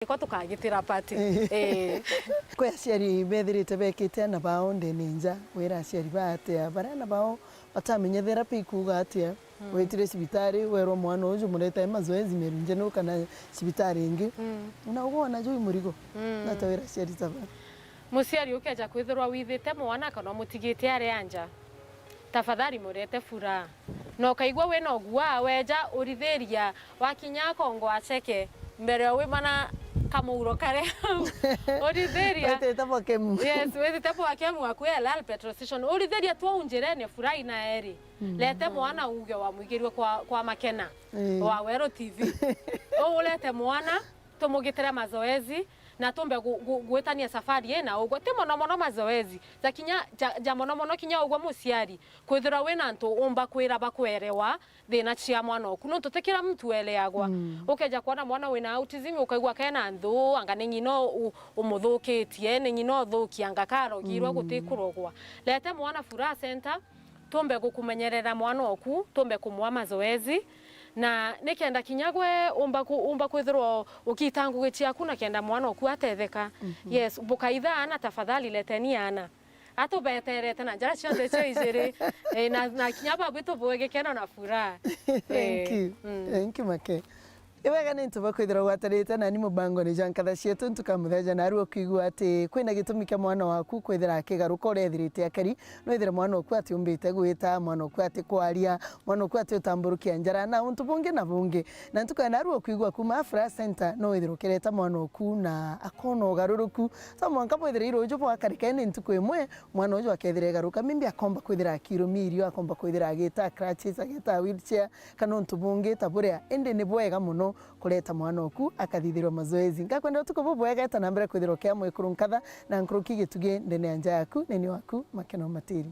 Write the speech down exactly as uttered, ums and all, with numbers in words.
Niko tukagitira party. Eh. Eh. Kwi aciari bethirite bekite ana bao ndene nja, wira aciari ba atia, baria ana bao batamenya therapy ikuuga atia? Mm. Wetire cibitari, werwa mwana uju murete mazoezi Meru Njeno kana cibitari ingi. Mm. Na ugwe wona juu murigo. Mm. Nata wira aciari ta ba? Muciari ukeja kwithirwa withite mwana kana umutigite ari a nja, tafadhali murete furaha. Na ukaigua wina uguaa, weja urithiria, wakinya akongo aceke, mbere ya wimana kamuuro kare. Urithiria. Witite bwa kemu. Yes, witite bwa kemu waku elal petrol station. Urithiria tu au njirene furaha ina eri. Mm. Lete mwana uge wamwigirue kwa, kwa Makena. Eh. Wa Weru T V. Ulete mwana, tumugitire mazoezi, na tumbe gu-, gu-, gwitania safari ina ugwe. Ti mono mono mazoezi. Ja kinya, ja, ja mono mono kinya ugwe muciari. Kwithirwa wina antu umba kwira bakwerewa thina cia mwana oku. Nontu ti kira muntu eleagwa. Mm. Ukeja kwona mwana wina autism, ukaigua kena nthu, anga ni ng'ina u-, umuthukitie, ni ng'ina uthukia, anga karogirwe guti kurogwa. Lete mwana Furaha Center, tumbe gukumenyerera mwana oku, tumbe kumwa mazoezi. Na ni kenda kinya gwe umba ku-, umba kwithirwa ukiita ngugi ciaku na kenda mwana oku atetheka. Mhm. Yes, bukaitha ana, tafadhali leteni ana. Atubeterete na njara cionthe cio ijiri. Eh, na, na kinya babu tubue gikeno na furaha. Thank you. Mm. Thank you, Make. Iwega ni ntu bakwithirwa gwatarite nani mubangone jwa nkatha cietu ntuka mutheja, narua kwigua ati kwina gitumi kia mwana waku kwithira akigaruka uria ethirite akari. Nwithire mwana oku atiumbite gwita, mwana oku atikwaria, mwana oku atiutamburukia njara, na untu bungi na bungi. Na ntuku ya narua kwigua kuma Afra Center, no withire ukireta mwana oku na akona ugaruruku. To mwanka bwithire iruju bwakarika, ni ntuku imwe mwana uju akethira igaruka, maybe akomba kwithira akirumia irio, akomba kwithira agita crutches, agita wheelchair, kana untu bungi ta buria. Indi ni bwega mono kureta mwana oku akathithirwa mazoezi. Ngakwenda utuku bubwega, eta na mbere kwithirwa ukia mwekuru nkatha na nkuruki gitugi ndene ya nja yaku, nini waku Makena Matiri.